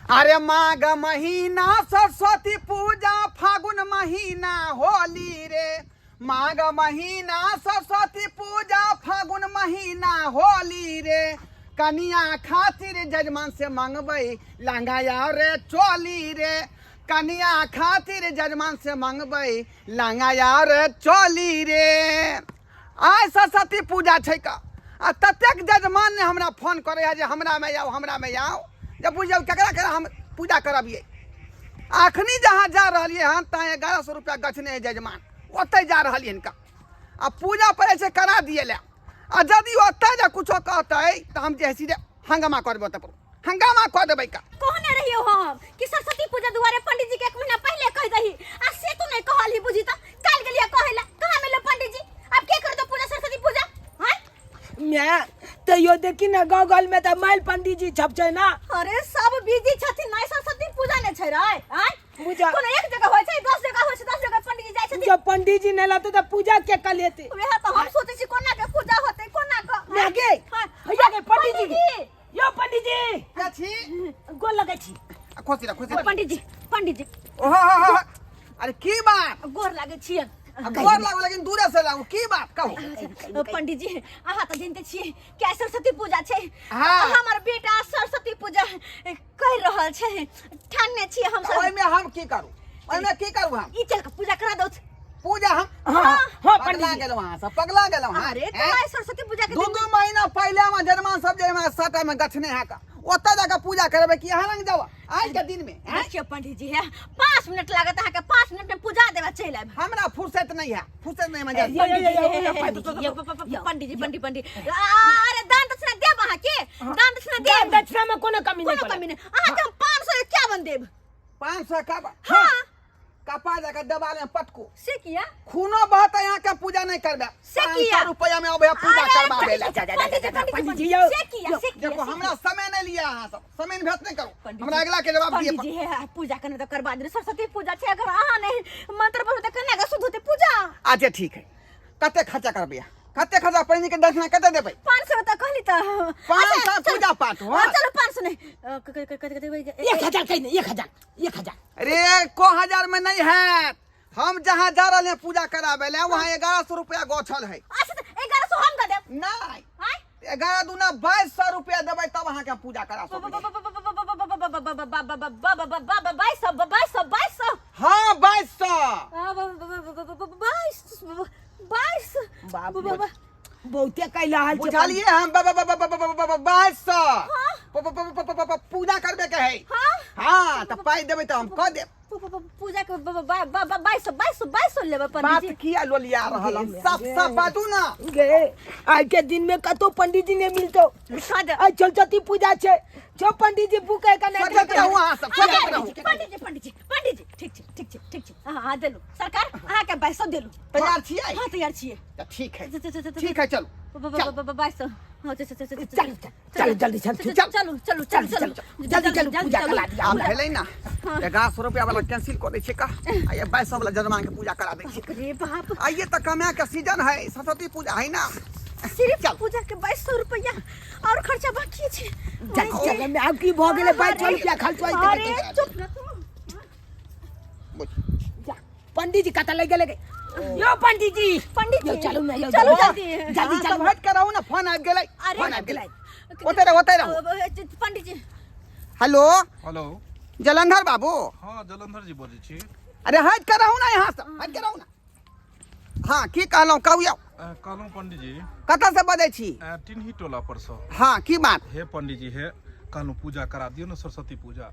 अरे माघ महीना सरस्वती पूजा, फागुन महीना होली रे। माघ महीना सरस्वती पूजा, फागुन महीना होली रे। कनिया खातिर जजमान से मंगबै लहंगा रे चोली रे। कनिया खातिर जजमान से मंगबै लहंगा रे चोली रे। आइ सरस्वती पूजा छै का आ ततेक जजमान ने हमरा फोन करे है जे हमरा में आउ, हमरा में आउ, जे बुझियौ केकरा केकरा हम पूजा करबियै। अखनी जहाँ जा रहलियै हन तहाँ 1100 रुपया गछने है जजमान, ओतहि जा रहलियै हिनका आ पूजा पड़ै छै करा दिए ले। आ यदि ओतहि जे कुछो कहतै तऽ हम जे है सीधे हंगामा कऽ देबै, ओतऽ पर हंगामा कऽ देबै का। कहने रहियो हम कि सरस्वती पूजा दुआरे पंडित जी के एक महीना पहले कह दही, आ से तू नहीं कहली बुझी त काल गेलिए कहे ला, कहां मिललो पंडित जी? अब के कर दो पूजा सरस्वती पूजा? हां मैं तैयो देखी ना गूगल में त माइल पंडित जी छप छै ना। अरे सब बिजी छथिन, नहीं सरस्वती पूजा ने छै रे। आय पूजा कोनो एक जगह होय छै, 10 जगह होय छै, 10 जगह पंडित जी जाय छथिन। जब पंडित जी नहीं लाते त पूजा के कल हेते? वएह त हम सोचै छी कोना के पूजा होतै, कोना के। मैं गे हाँ। भैया के पंडित जी पंडित जी। यो पंडित जी के छी? गोल लगै छी। आ, खोसी रह, खोसी रह। पंडित जी, पंडित जी। ओहो, हो, हो, हो। अरे की बात? गोर लागै छियै। आ, गोर लागू लेकिन दूरे से लागू, की बात कहू? पंडित जी अहाँ तऽ जानते छियै कि आइ सरस्वती पूजा छै। हाँ। हमर बेटा सरस्वती पूजा कर रहल छै, ठानने छियै हम सब। ओहिमे हम की करू? ओहिमे की करू हम? ई चल के पूजा करा दौ। पूजा हम? हाँ, हाँ, पगला पंडित जी। गेलहुँ अहाँ सब, पगला गेलहुँ अहाँ। अरे तो हैं? आइ सरस्वती पूजा के दू दिन दू महीना पहले हम जजमान सब जे हमरा सटा में गछने है का, ओतऽ जाके पूजा करबै कि अहाँ लग जाओ आज के दिन में? हैं? देखियौ पंडित जी, है 5 मिनट लागत अहाँके, 5 मिनट में पूजा देबा चलि आयब। हमरा फुर्सत नहीं है, फुर्सत नहीं मजा। यो, यो, यो, यो, यो, पंडित जी, यो, पंडित जी, पंडित, पंडित। अरे दान दक्षिणा देब अहाँके, दान दक्षिणा दान देब। दक्षिणा में कोनो कमी नहीं कोनो पड़त। कमी नहीं। अहाँके हम 551 देब। 551? हाँ। कपा जाके देवाल में पटकू। से किया? खूनो बहत यहाँ के पूजा नहीं करबे। से पाँच किया? सौ रुपया में अबे पूजा अरे, करबा पंडित देला। जी, पंडित जी, पंडित जी, पंडित जी, यौ। से किया, से किया, देखो, से हमरा किया? समय नहीं लिया, अहाँ सब समय इन्वेस्ट नहीं करू। पंडित हमरा जी, अगला के जवाब दिए। पंडित जी, हे, पूजा करने तो करवा दे, सरस्वती पूजा छै, अगर अहाँ नहीं मंत्र पढ़ू तऽ केना के शुद्ध होतै पूजा? अच्छा ठीक है, कते खर्चा करबै? कते खर्चा? पंडित के दक्षिणा कते देबै? 500 तऽ कहली तऽ। 500 अच्छा, पूजा पाठ हो। हाँ, चलू 500 नहीं। अ, क- क- क- क- क- 1000 कहि ने, 1000, 1000। अरे एको हजार में नहीं है। हम जहाँ जा रहे हैं पूजा कराबे ले वहाँ 1100 रुपया गोछल है। अच्छा, तऽ 1100 हम दऽ देब। नहीं। आँय? 11 दूना 2200 रुपया देबै तब अहाँके पूजा करा सकै छी। 2200, 2200, 2200। हाँ, 2200। बाईस, बाईस। बाप रे, बहुते कैला हाल छै। बुझलिए हम 2200 पूजा करबे के है। हाँ। हाँ, तऽ पाइ देबै तऽ हम कऽ देब। पूजा के 2200, 2200, 2200 लेबै बात पंडित जी। किया लोलिया रहल हम? सब सब बाजू ना। गे, आइ के दिन में कतौ पंडित जी नहीं मिलतो। कऽ देब। आइ सरस्वती पूजा छै, जो पंडित जी बुक है कने। सोचैत रहू अहाँ सब, सोचैत रहू। पंडित जी, पंडित जी, पंडित जी, ठीक छै, ठीक छै, ठीक छै। अहाँ अहाँ देलू सरकार, अहाँके 2200 देलू। तैयार छियै? हाँ, तैयार छियै। तऽ ठीक है, ठीक है, चलू। 2200। हाँ, चल, चल, चल, चल, चल, चल, जल्दी चल, चल, चल। चलू, चलू, चलू, चलू, जल्दी चलू, पूजा करा दिया। आब भेलै ना, 1100 रुपया वाला कैंसिल कऽ दै छियै का, आ ये 2200 वाला जजमान के पूजा करा दै छियै। रे बाप। आइए तऽ कमाए के सीजन है, सरस्वती पूजा है ना। सिर्फ पूजा के 2200 रुपया और खर्चा बाकी छै। चल, चल, में आब की भऽ गेलै? 2200 रुपया खर्च होइत। अरे चुप ना तू। जा, पंडित जी कतऽ लग गेलै? यो पंडित जी, पंडित जी। यो चलू ना, यो चलू जल्दी। जल्दी। जल्दी अहाँ चलू। सब हटि के रहू ना, फोन आबि गेलै। अरे फोन आबि गेलै, ओतै रहू, ओतै रहू। पंडित जी। हेलो। हेलो। जलंधर बाबू। हाँ, जलंधर जी बजै छी। अरे हटि के रहू ना, यहाँ से हटि के रहू ना। हाँ, की कहलहुँ, कहू यौ। कहलहुँ पंडित जी। कतऽ से बजै छी? टिन्ही टोला पर सँ। हाँ, की बात? हे पंडित जी, हे कहलहुँ पूजा करा दियौ ने, सरस्वती पूजा।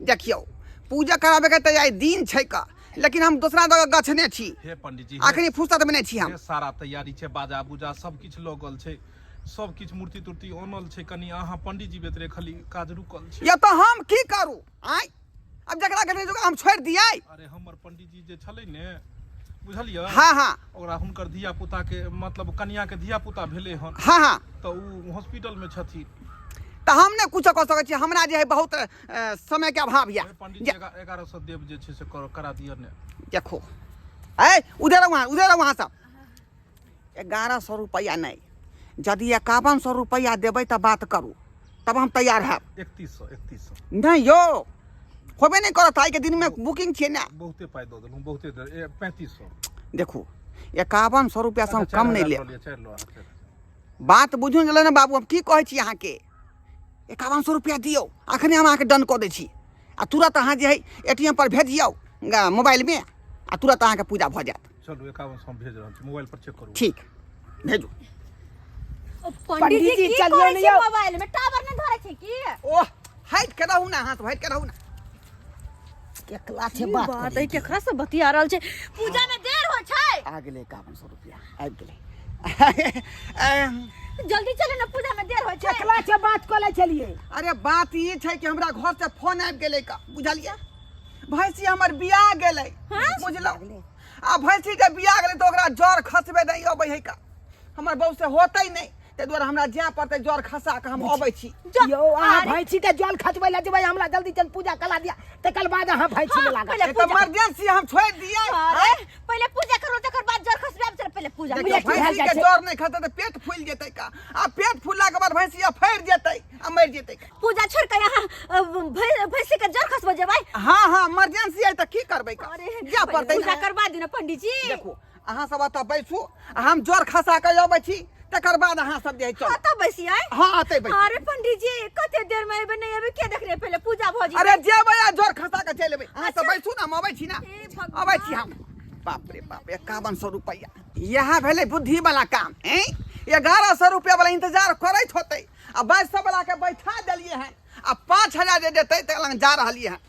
देखियौ, पूजा कराबे के तऽ आइ दिन छै का, लेकिन हम दोसरा जगह गछने छी। हे पंडित जी, अखनी फुर्सत में नहीं छी हम। हे सारा तैयारी छै, बाजा बुजा सब किछु लगल छै, सब किछु मूर्ति तुर्ति आनल छै, कनि अहाँ पंडित जी बेतरे खाली काज रुकल छै। या तऽ हम की करू? आँय, अब जकरा गछने छै हम छोड़ि दियै? अरे हमर पंडित जी जे छलै ने, बुझलियै? हाँ, हाँ। ओकरा हुनकर धिया पुता के, मतलब कनिया के धिया पुता भेलै हन। हाँ, हाँ। तऽ ओ हॉस्पिटल में छथिन। तऽ हम नहि कुछो कऽ सकै छी, हमरा जे है बहुत समय के अभाव यऽ। हे पंडित जी, 1100 देव जे छै से करा दिअ ने। देखो, ऐ उधर रहू अहाँ, उधर रहू अहाँ सब। 1100 रुपैआ नहि, यदि 5100 रुपैआ देबै तऽ बात करू। तब हम तैयार हैब। 3100, 3100। नहि यौ, होबे नहि करत, आइके दिनमे बुकिंग छियै ने। बहुते पाइ दऽ देलहुँ, बहुते, 3500। देखू, 5100 रुपैआसँ हम कम नहि लेब। चारि लऽ, चारि। बात बुझू ने बाबू, हम की कहै छी अहाँके, 5100 रुपैआ दियौ अखने, हम अहाँके डन कऽ दै छी आ तुरंत अहाँ जे है ए टी एम पर भेजियौ मोबाइलमे आ तुरंत अहाँके पूजा भऽ जायत। चलू, 5100 हम भेज रहल छी, मोबाइल पर चेक करू। ठीक, भेजू। पंडित जी, की चलियौ करै ने छी यौ। मोबाइल में टावर नहि धरै छै की? ओह, हटि के रहू ने, अहाँ सब हटि के रहू ने। केकला छै बात बात करै? है, केकरा से बतिया रहल छै? पूजा में देर होइ छै। आ गेलै 5100 रुपैआ, आबि गेलै। जल्दी चलू ने, पूजा में देर होइ छै। केकला छै बात कऽ लै छलियै? अरे बात ई छै कि हमरा घर से फोन आबि गेलै का, बुझलियै? भैंसी हमर बिया गेलै, बुझलहुँ? आ भैंसी जे बिया गेलै तऽ ओकरा जर खसबे नहि अबै है का, हमर बहू से होतै नहि, ताहि दुआरे हमरा जाय पड़तै, जर खसा कऽ हम अबै छी। यौ, अहाँ अरे। भैंसी के जल खचबै लए जेबै? हमरा जल्दी चल पूजा कला दिया, तकर बाद अहाँ भैंसी में हाँ, लागल। पहिले ई तऽ पूजा। इमरजेंसी, हम छोड़ि दियै? अरे पहिले पूजा करू, तकर बाद जर खसबाब। चल, पहिले पूजा। देखियौ, पूजा भैंसी जाइ के छै। जर नहि खसतै तऽ पेट फूलि जेतै का, आ पेट फूललाके बाद भैंसी फड़ि जेतै आ मरि जेतै का। पूजा छोड़ के यहाँ भैंसी के जर खसबो जेबै? हाँ हाँ, इमरजेंसी है तऽ की करबै का, अरे जाय पड़तै पूजा ने। करवा दियौ ने पंडित जी। देखू, अहाँ सब एतऽ बैसू आ हम जर खसा कऽ अबै छी, तकर बाद अहाँ सब जे है चलू। कतऽ बैसियै? हाँ, एतै बैसू। अरे पंडित जी, कते देर में एबै, नहि एबै के देख रहे, पहिले पूजा भऽ जेतै। अरे जेबै आ जर खसा कऽ चलि एबै, अहाँ सब अच्छा। बैसू ने, हम अबै छी ने। हे भगवान। अबै छी हम। बाप रे बाप, 5100 रुपैआ, इएह भेलै बुद्धि वाला काम। हैं, 1100 रुपैआ वाला इंतजार करैत होतै आ 2200 वाला के बैठा देलियै हन आ 5000 जे देतै तकर लग जा रहलियै हन।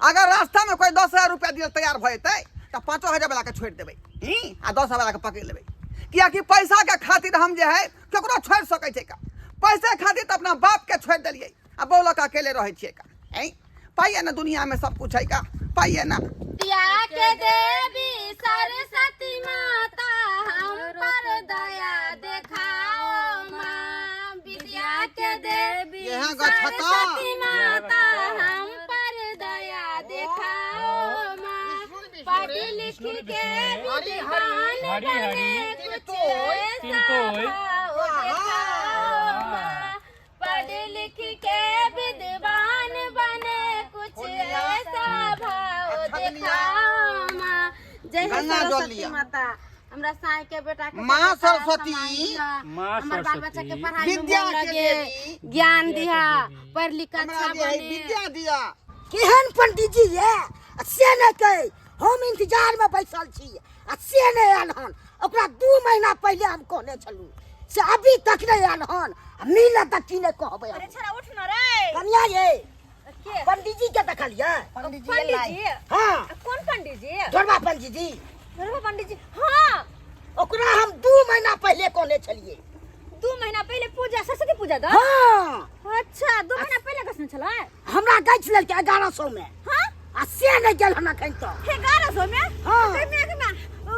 अगर रास्ता में कोई 10,000 रुपया दिए तैयार भऽ जेतै तऽ 5000 वाला के छोड़ि देबै हँ आ 10,000 वाला के पकड़ि लेबै, कियाकि पैसा के खातिर हम जे है केकरो छोड़ि सकै छै का। पैसे खातिर तऽ अपना बाप के छोड़ि देलियै आ बौलक के अकेले रहै छियै का। हैं, पाइ है ना दुनिया में सब कुछ है का, पाइ है ना। विद्या के देवी सरस्वती माता, हम पर दया देखाओ माँ। विद्या के देवी यहाँ गछता। सरस्वती माता, हम पर दया देखाओ माँ। पढ़ लिख के विद्वान बने, कुछ ऐसा भाव देखाओ माँ। पढ़ लिख के विद्वान बने, कुछ ऐसा भाव देखाओ माँ। जय हे गंगा जल सरस्वती लिया। माता, हमरा साई के बेटा के माँ सारा सरस्वती, सामान दिहा। माँ हमर बाल बच्चा के सरस्वती, पढ़ाई में विद्या मोन के लगे, देवी, ज्ञान दिहा, पढ़ लिख के हमरा अच्छा जे है बने। विद्या दिया। केहन पंडित जी ये आ से नहि कहै, हम इंतजार में बैसल छी आ से नहि आयल हन। ओकरा 2 महीना पहिले हम कहने छलहुँ, से अभी तक नहि आयल हन। आ मिलत तऽ की नहि कहबै अरे हम। छोरा, उठ न रे। कनिया ये, के? पंडित जी के देखलियै? पंडित जी? हाँ। कोन पंडित जी? ढोरबा पंडित जी। ढोरबा पंडित जी, हाँ। ओकरा हम 2 महीना पहिले कहने छलियै। 2 महीना पहिले पूजा, सरस्वती पूजा द? हाँ। अच्छा, 2 महीना पहिले कसने छलै? हमरा गछि लेलकै 1100 में। हाँ। आ से नहि गेल हन अखन तक। 1100 में? हाँ। के में, के में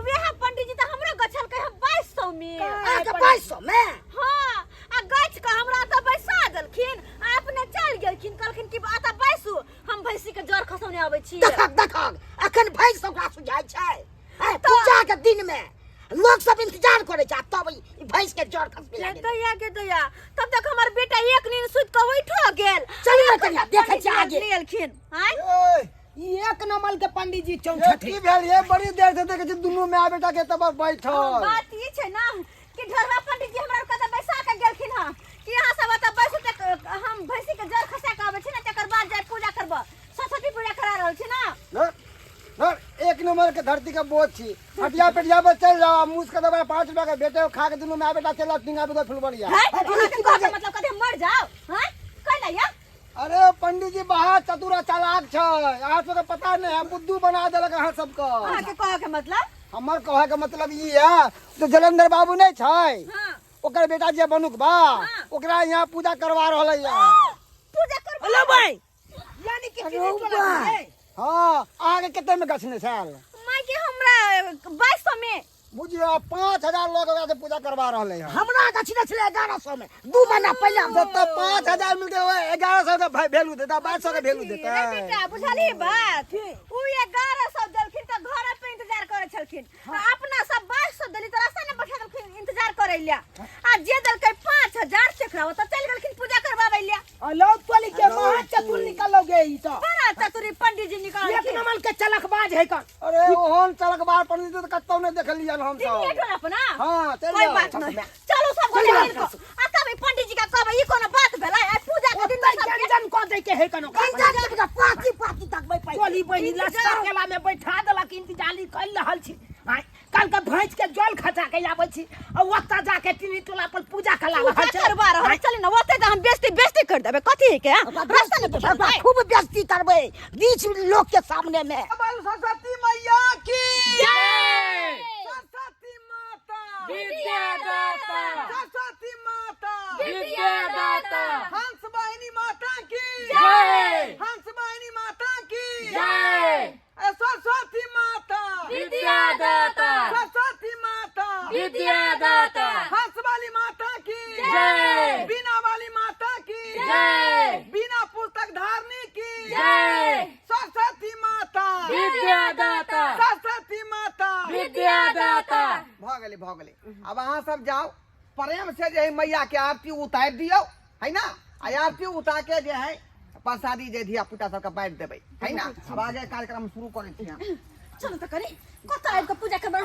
वेह पंडित जी तऽ हमरो गछल के 2200 में। अहाँके 2200 में? हाँ, आ गछ के हमरा तऽ बैसा देलखिन आ अपने चल गेलखिन, कहलखिन कि अतऽ बैसू, हम भैंसी के जर खसौने अबै छी। देखक देखक, अखन भैंस ओकरा सुझाइ छै? हैं, पूजा के दिन में लोग सब इंतजार करे छै आ तब ई भैंस के जर खसबे के लागल। दैया, के दैया, तब तक हमर बेटा एक नींद सुति कऽ उठो गेल। चलू ने कनिया, देखै छी आगे। नहि एलखिन आँय? ई एक नंबर के पंडित जी ये चौंसठ। की भेल ये? बड़ी देर से देखै छी दुनू माय बेटा के तब बैठल। बात ई छै ना कि ढोरबा पंडित जी हमरा कतऽ बैसा के गेलखिन हँ कि अहाँ सब एतऽ बैसू तक हम भैंसी के जर खसा के अबै छी ने, तकर बाद जाय पूजा करब, सरस्वती पूजा करा रहल छी ना। न, न, एक नंबर के धरती के बोझ छी, हटिया पेटिया पर चल जाओ आ मूस के दबाई 5 रुपया के बेटे खा के दुनू माय बेटा चल जाओ टिंगा बेटा फुलबरिया। है, अहाँके कहके मतलब कथी, हम मर जाओ? हैं, कैला या? अरे पंडित जी बाहर चतुर आ चालाक छै, अहाँ सबके पता नहीं है, बुद्धू बना देलक अहाँ सबके। अहाँके कहके मतलब? हमर कहे के मतलब ई है तो जलंधर बाबू नहीं छै? हाँ। ओकर बेटा जे बनुक बा, ओकरा यहाँ पूजा करवा रहल है। पूजा करवा हेलो भाई, यानी कि टीवी चला है। हाँ, अहाँके कते में गछने छल? माय के, हमरा 2200 में। बुझियो, 5000 लोग ओकरा से पूजा करवा रहल है। हमरा गछने छलै 1100 में, 2 महीना पहिले हम। जतऽ 5000 मिलते 1100 के वैल्यू देता, 2200 के वैल्यू देता। रे बेटा, बुझलही बात? उ 1100 देलखिन तऽ घर पे इंतजार करै छलखिन। आ अपना सब 2200 देली तऽ रास्ता ने बैठा देलखिन इंतजार करै ले, आ जे देलकै 5000 तेकरा ओतऽ चलि गेलखिन पूजा करबाबै ले। अलो टोली के महा चतुर निकलोगे ई तो। बड़ा चतुरी पंडित जी एक निकाललखिन। नंबर के चलकबाज है कन। अरे ओहन चलक बार पंडित जी तऽ कतौ नहि देखलियन हम दिल्ली सब। टोला अपना। हाँ, चलि कोई जाउ। बात नहीं, चलो सब गोटे मिल कऽ आ तब ई पंडित जी के कहबै, ई कोनो बात भेलै? आइ पूजा के दिन में ओतै सबके गंजन कऽ दै के है कन ओकरा। गंजन के पाची पाची तकबै पहिले। टोली बहिनी इंतजार। लस्का केला में बैठा देलक, इंतजारी कर रहल छी। आँय, कल के भैंस के जल खचा के आबै छी आ ओतऽ जाके टीनी टोला पर पूजा कला पूजा रहल छै। करवा रहल, चली ना ओतै तऽ हम बेइज्जती बेइज्जती कर देबै। कथी के रास्ता ने बैठल खूब बेइज्जती करबै बीच लोग के सामने में। बल सरस्वती मैया की जय। सरस्वती माता विद्यादाता। सरस्वती माता विद्यादाता। हंस वाहिनी माता की जय। हंस वाहिनी माता की जय। अरे सरस्वती माता विद्यादाता। सरस्वती माता विद्यादाता। हंस वाली माता की जय। बीना वाली माता की जय। बिना पुस्तक धारणी की जय। सरस्वती माता विद्यादाता। सरस्वती माता विद्यादाता। भऽ गेलै, भऽ गेलै। आब अहाँ सब जाउ, प्रेम से जे है मैया के आरती उतारि दियौ, है ना? आ आरती उतार के जे है प्रसादी जे धिया पुता सबके बांटि देबै, है ना? आब आगे कार्यक्रम शुरू करै छी हम। चलू तऽ कनी कतऽ आबि कऽ पूजा करबै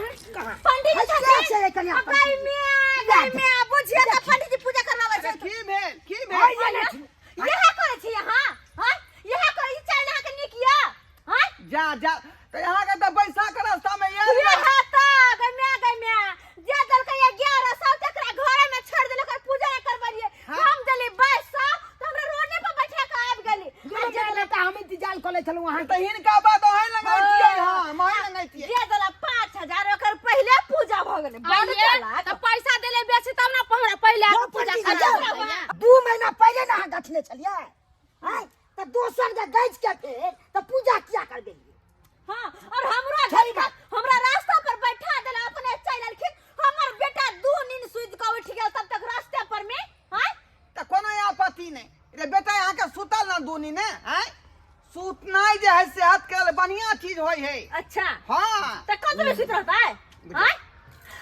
पंडित जी? है, से छै कनिया। छथिन गै मियाँ, गै मियाँ, बुझिए तऽ पंडित जी पूजा करबाबै अरे छथिन। की भेल, की भेल? है जे नहि। इएह करै छी अहाँ? हँ, इएह करै ई चालि अहाँके नीक यऽ? हँ। जा जा, तऽ अहाँके तऽ बैसाख रास्ता मे आयल। इएह तऽ गै मियाँ, गै मियाँ, जे देलकै 1100 तकरा घरे में छोड़ देलक और पूजा नहि करबलियै। हम देली 2200 तऽ हमरा रोडे पर बैठा के आबि गेली। दुनू बेर तऽ हम इंतजार कऽ लै छलहुँ अहाँ। तऽ हिनका बात अहीं लगैतियै, हम अहीं लगैतियै। जे देलक 5000 ओकर पहिले पूजा भऽ गेलै। बड़ आइये, चलाक। तऽ पैसा देले बेसी तब ने हमरा पहिले यौ पूजा पंडित जी, करबै। जाउ। 2 महीना पहिले ने अहाँ गछने छलियै, आँय, तऽ दोसर जे गछि के फेर तऽ पूजा किया करबेलियै? हाँ, और हमरा सही घर बात। हमरा रास्ता पर बैठा देला, अपने चलि एलखिन। हमर बेटा 2 नींद सुति कऽ उठि गेल तब तक रास्ते पर में। आँय, तऽ कोनो आपत्ति नहि रे बेटा, अहाँके सुतल ना 2 नींद, आँय? सुतनाइ जे है सेहत के लेल बढ़िया चीज होइ है। अच्छा। हाँ। तऽ कत में सुति रहतै? आँय,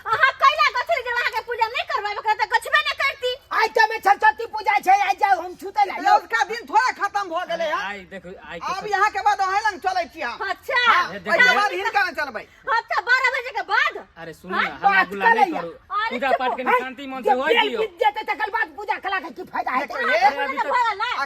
अहाँ कैला गछली जब अहाँके पूजा नहि करबाबै ओकरा तऽ गछबे नहि करती। आइ तऽ मे सरस्वती पूजा छै, आइ जाउ हम सुतै ला। रौदका दिन थोड़ा खत्म भऽ गेलै हँ। आइ देखू, आइ के आब यहाँ के बाद अहीं लग चलै छी हम। अच्छा। हाँ, देखू। ओहिके बाद हिनका लग चलबै। अच्छा, 12 बजे के बाद। अरे सुनू ना, हल्ला बात गुल्ला नहि करैया। करू। अरे पूजा चुप पाठ के आँय, शांति मन जे से होय बेल दियौ। बीत जेतै तकर बाद पूजा कला के की फायदा हेतै? देखो, हे, अरे अभी तक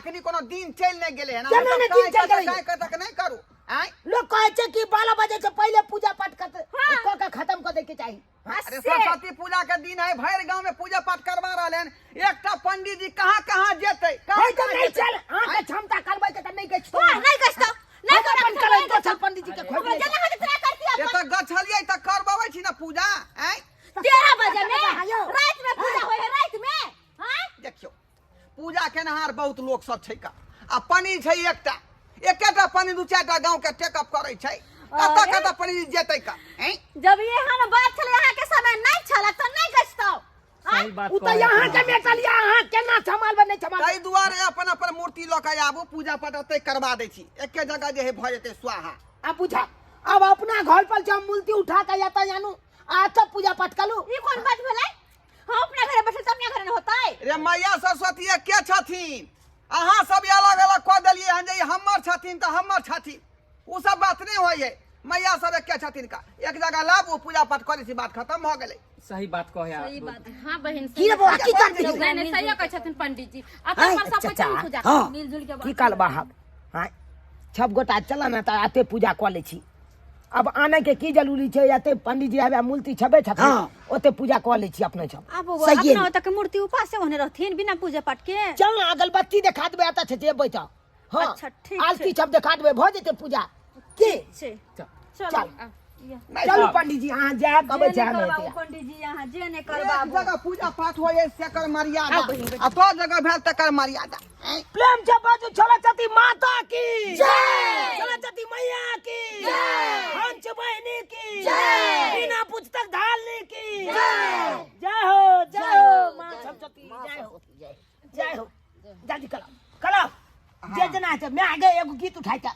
अखनी कोनो दिन चलि नहि गेलै हन। केना नहि दिन चलि गेलै? काय तक नहि करू। आँय, लोक कहै छै कि 12 बजे से पहिले पूजा पाठ कऽ के खत्म कऽ दै के चाही। अरे सरस्वती पूजा के दिन है, भरि गांव में पूजा पाठ करवा रहल हन, एकटा पंडित जी कहाँ कहाँ जेतै? कहाँ है तऽ कहाँ नहि जेतै? चल, अहाँके क्षमता करबै के तऽ नहि गछतौ। हाँ, नहि गछतौ, नहि हम अपन करब, करै नहि दोसर पंडित जी के खोजि ओकरा लेबै। जेना होतै तेना करती अपन। एतऽ गछलियै तऽ करबबै छी ने पूजा? आँय, 13 बजे में यौ। राति में पूजा होइ है, राति में। आँय, देखियौ पूजा केनहार बहुत लोक सब छै का, आ पनीर छै एकटा, एकेटा पनीर 2 4टा गांव के टेकअप करै छै। कतऽ कतऽ पनीर जेतै का? आँय, जब एहन बात छलै अहाँके समय नहि छलै तऽ नहि गछतौ। सही बात ओ तऽ कहै अहाँके छी। मेटल यऽ, अहाँ केना सम्हालबै नहि सम्हालबै? ताहि दुआरे अपन अपन मूर्ति लऽ कऽ आबू, पूजा पाठ ओतै करवा दै छी, एके जगह जे है भऽ जेतै स्वाहा। आब बुझा, आब अपना घर पर जब मूर्ति उठा के एतऽ आनू आ एतऽ पूजा पाठ करू। ई कोन बात भेलै? हम अपना घरे बैठल तऽ अपना घरे ने होतै? रे मैया सरस्वती एके छथिन, अहाँ सब अलग अलग कऽ देलियै हन जे ई हमर छथिन तऽ हमर छथिन, ओ सब बात नहि होइ है। मैया सब एके छथिन का, एक जगह लाबू पूजा पाठ करै छी, बात खत्म भऽ गेलै। सही बात कहै सही बात। हाँ बहिन, की रे बौआ, की करबिही? नहीं नहीं, सही कहै छथिन पंडित जी। अपन आँय, पर सब चचा, कोइ पूजा हाँ। मिलजुल के। की कहलबा हम? आँय, सब गोटा चल ने तऽ एते पूजा कऽ लै छी। अब आने के की जरूरी छै? एते पंडित जी आबे मूर्ति छबे छथिन। हाँ। ओते पूजा कऽ लै छी अपने सब। आब सहिए। अपना ओतऽ के मूर्ति उपासे ओहने रहथिन बिना पूजा पाठ के? चल ने, अगरबत्ती देखा देबै, एतऽ छै जेबै तऽ। हाँ। अच्छा, ठीक छै। आरती सब देखा देबै, भऽ जेतै पूजा की। छै। चल। चलो। नहि, चलू पंडित जी, अहाँ जायब अबै जे छै नहि हम करबाबू एतै। पंडित जी, अहाँ जे नहि एक करबाबू। जगह पूजा पाठ होइ है सेकर मर्यादा, आ तो जगह भेल तकर मर्यादा। आँय, प्रेम से बाजू सरस्वती माता की जय, सरस्वती मैया की जय, हंस बहिनी की जय, बिना पुस्तक धारने की जय। जय हो, जय हो माँ सरस्वती, जय हो, जय हो। दादी कला कला जे जना है मैं आगे एगो गीत उठाई ता।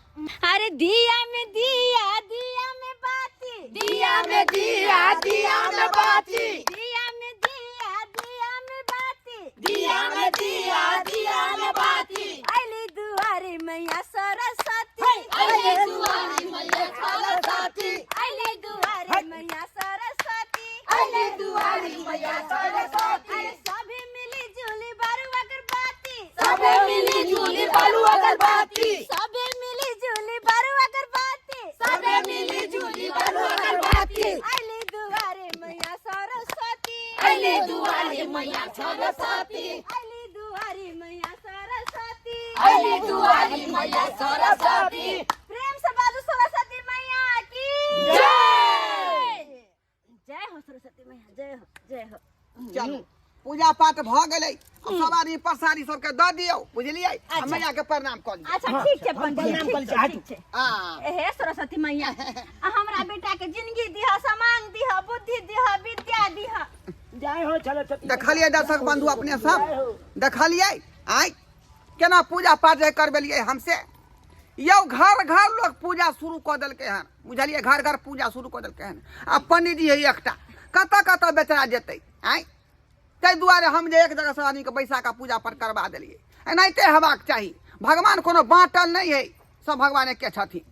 अरे दिया में दिया, दिया में बाती, दिया में दिया दिया में बाती दिया में दिया दिया में बाती दिया में दिया दिया में बाती अली दुआरी मैया सरस्वती अरे दुआरी मैया सरस्वती अली दुआरी मैया सरस्वती अरे दुआरी मैया सरस्वती अरे सभी मिली जुली बारू अगरबत्ती सबे मिली जुली बालू अगरबत्ती सभी मिली जुली बारू अगरबत्ती सबे मिली जुली बालू अगरबत्ती अली दुआरी मैया सरस्वती अरे दुआरी मैया सरस्वती अली दुआरी मैया सरस्वती अरे दुआरी मैया सरस्वती प्रेम से बाजू सरस्वती मैया की जय जय हो सरस्वती मैया जय हो जय हो चलू पूजा पाठ भऽ गेलै आब सब आदमी प्रसादी सबके दऽ दियौ बुझलियै आ मैया के प्रणाम कऽ लियौ अच्छा ठीक छै पंडित जी, ठीक छै ठीक छै हँ हे सरस्वती मैया आ हमरा बेटा के जिंदगी दिह समांग दिह बुद्धि दिह विद्या दिह जय हो सरस्वती देखलियै दर्शक बंधु अपने सब देखलियै आँय केना पूजा पाठ जे करबेलियै हमसे यौ घर घर लोग पूजा शुरू कऽ देलकै हन बुझलियै घर घर पूजा शुरू कऽ देलकै हन आ पंडीजी है एकटा कतऽ कतऽ बेचारा जेतै आँय ताहि दुआरे हम जे एक जगह सब आदमीके बैसा कऽ पूजा पाठ करबा देलियै एनाहिते हेबाक चाही भगवान कोनो बाँटल नहि है सब भगवान एके छथिन।